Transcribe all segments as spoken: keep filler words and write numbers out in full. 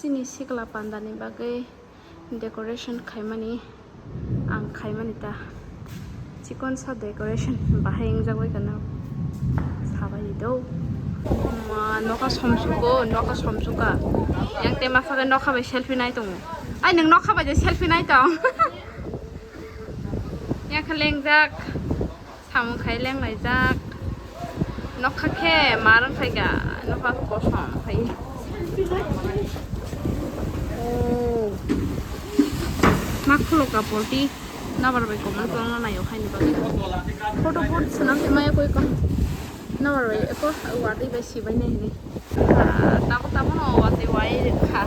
Chini sikla pandani bagwi decoration khaimani, ang khaimani ta. Chikon sa decoration bahai wngjak bai kheno sabai do. Ma, nokha somsugo, nokha somsuka. Yang te masa khe nokha bai selfie nai tongo. Ai, nwng nokha bai je selfie nai tong. Yang khe lengjak. Samung khai lenglaijak. Nokha khe ma rwng phaikha, nokha kosom khai. Oh. Ma khulo kapor ti nabar bai comment kwlangna naio haini bagwi. Photo photo swnam se maya koi ka. Nabar bai eko wadi bai sibai nai hini. Ah, tabo tabo no wati wai kha.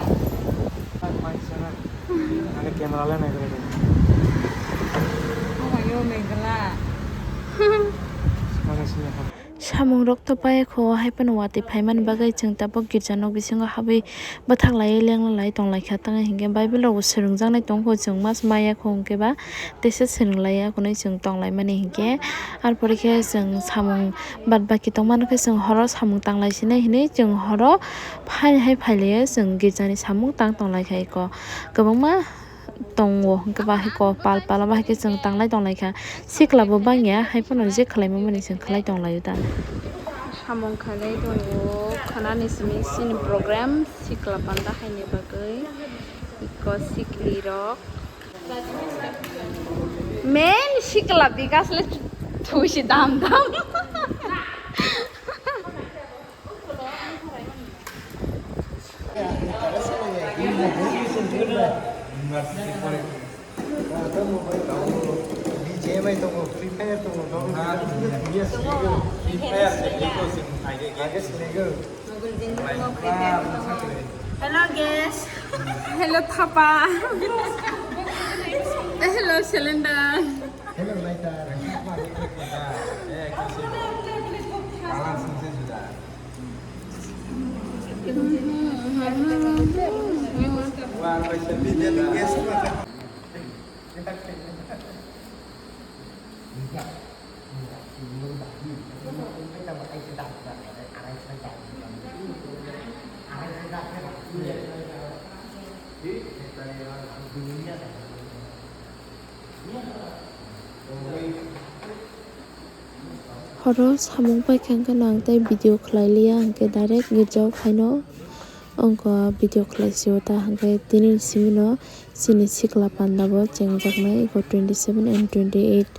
Ane camera le nai kore. Omayo mengla. Ane sini ha. Samung rok to pai kho, hai phano wati phaimani bagwi chwng tabuk girja nok bisingo habwi bwthak laiwi lengla lai tong lai kha. Tang hinkhe Bible rok bo swrwngjaknai tong kho, chwng mas maya kho hinkhe ba teisa swrwng lai ya hwnwi chwng tong lai mani hinkhe. Ar pore khe chwng samung bad baki tongmani khe chwng horo samung tang lai sinai hinwi chwng horo phai hai phai laiyo chwng girjani samung tang tong lai kha eko kwbangma tongo hwnkhe bahai kok pal pal bahai khe chwng tang lai tong lai kha sikla bo bang ya hai phano je khlai mani chwng khlai tong lai o ta. Samung khlai tongo khwnani simi sini program sikla panda haini bagwi eko sikli rok. Men sikla bikas le thusi dam dam. Free Fire, Free Fire. Hello, guys. Hello, Papa. Hello, Cylinder. Hello, lighter. Horo samung paikha hwnkhe no ang tei video khlai liya, hwnkhe direct girjao phaino wngkha video khlai sio ta, hwnkhe tini simi no chini sikla panda bo chengjaknai eko twenty seven and twenty eight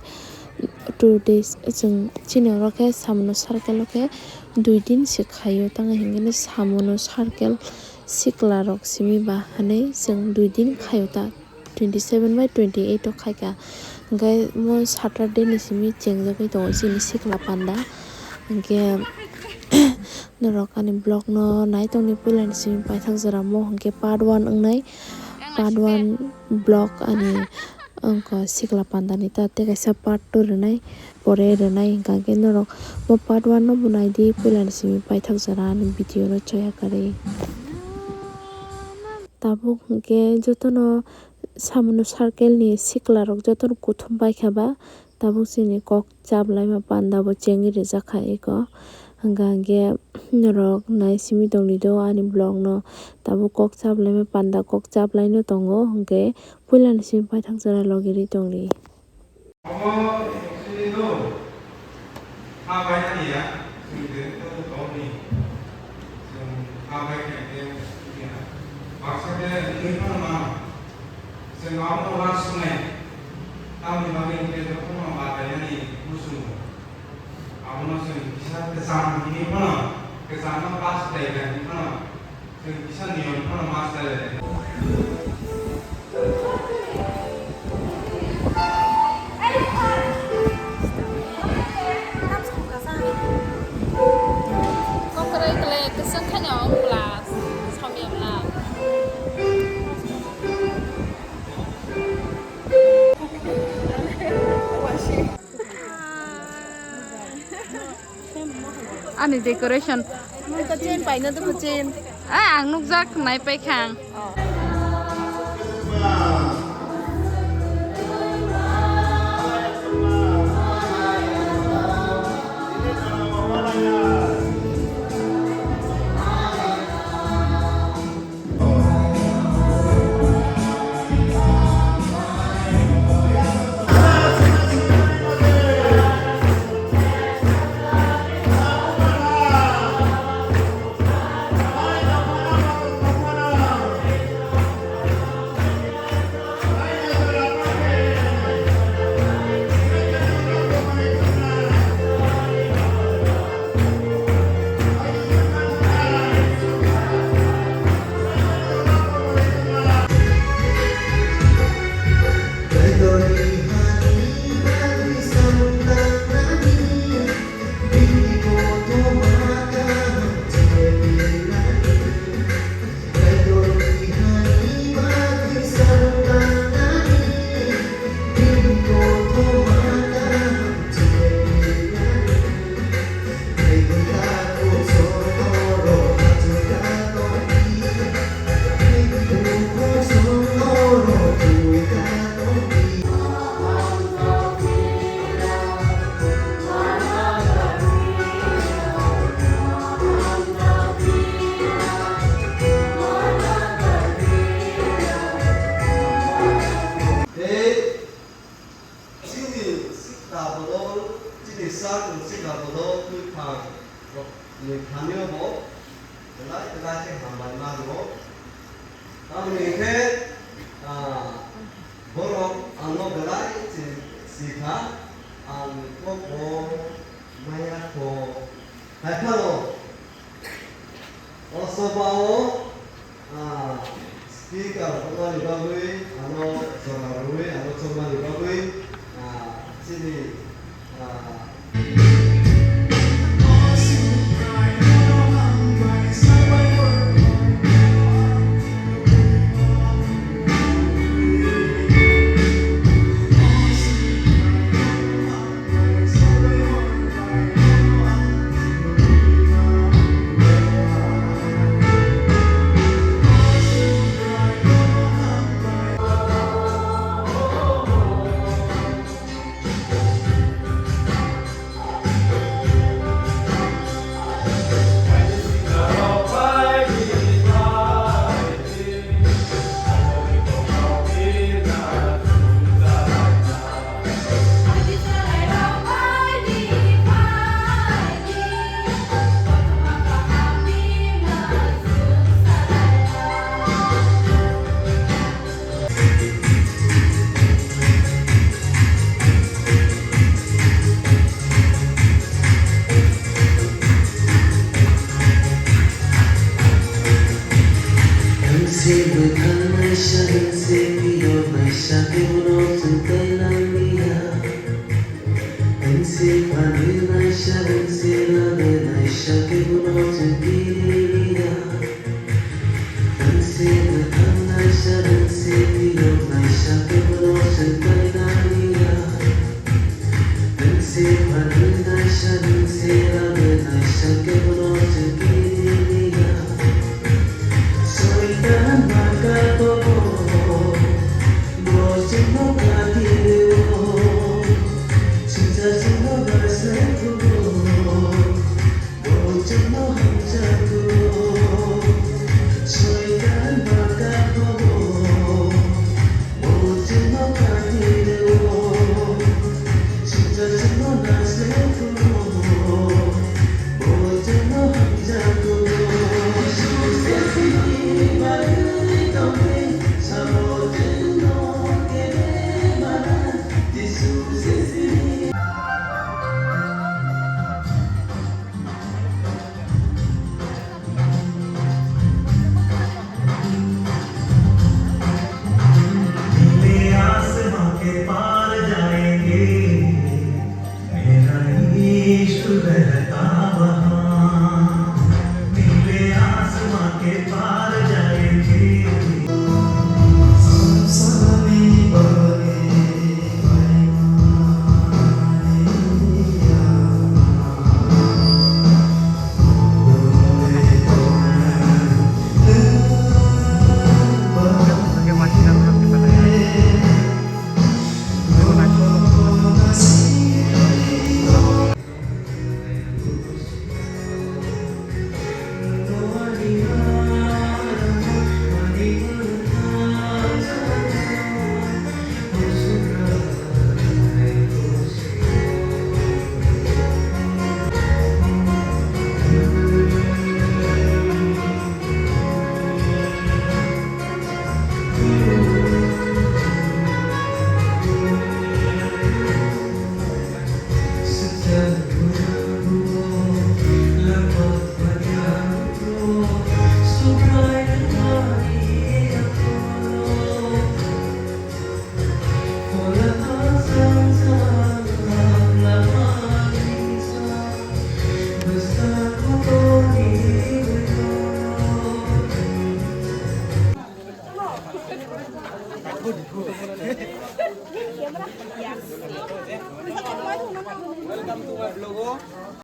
two days chwng chini oro khe samono circle o khe dui din se khaio, tamo hinkhe samono circle sikla rok simi ba hinwi chwng dui din khaio ta. Twenty seven bai twenty eight o khaikha. Hwnkhe mo Saturday ni simi chengjagwi tongo chini sikla panda. Hwnkhe norok ani vlog no naitongni puila ni simi paithak jora mo hwnkhe part one wngnai. Part one vlog ani wngkha sikla panda ni ta tei kaisa part two rwnai. Pore rwnai hwnkha khe norok bo part one no bo naidi, puila ni simi paithak jora ani video no choya karwi. Tabuk hwnkhe jotono samono circle ni sikla rok jotono kuthum paikha ba, tabuk chini kok chaplaima panda bo chengwi rijak kha eko. Hwnkha hwnkhe norok nai simi tongdi do ani vlog no, tabuk kok chaplaima panda kok chaplaino tongo, hwnkhe puila ni simi paithak jora logi ri tongdi. Omo chini do ha bai ya, chwng je to tongni, chwng ha bai khe ya. Baksa khe wngwi phano mano. Chwng abono uansuknai, tamni bagwi hwnkhe jotono batainani muchungo. Abono chwng kisa kwcham hwnwi phano, kwchamno pass khlai kha hwnwi phano, chwng kisa niyom phano ma chalainai. Kokroi kwlai kwchwng khaino wng bwla, somyamla. Ani decoration. Nung ka chain paina to chain. Ah, ang nukjak nai paikha ang. Oh. Speaker wngmani bagwi ano jora rwwi ano chongmani bagwi, ah, chini, ah,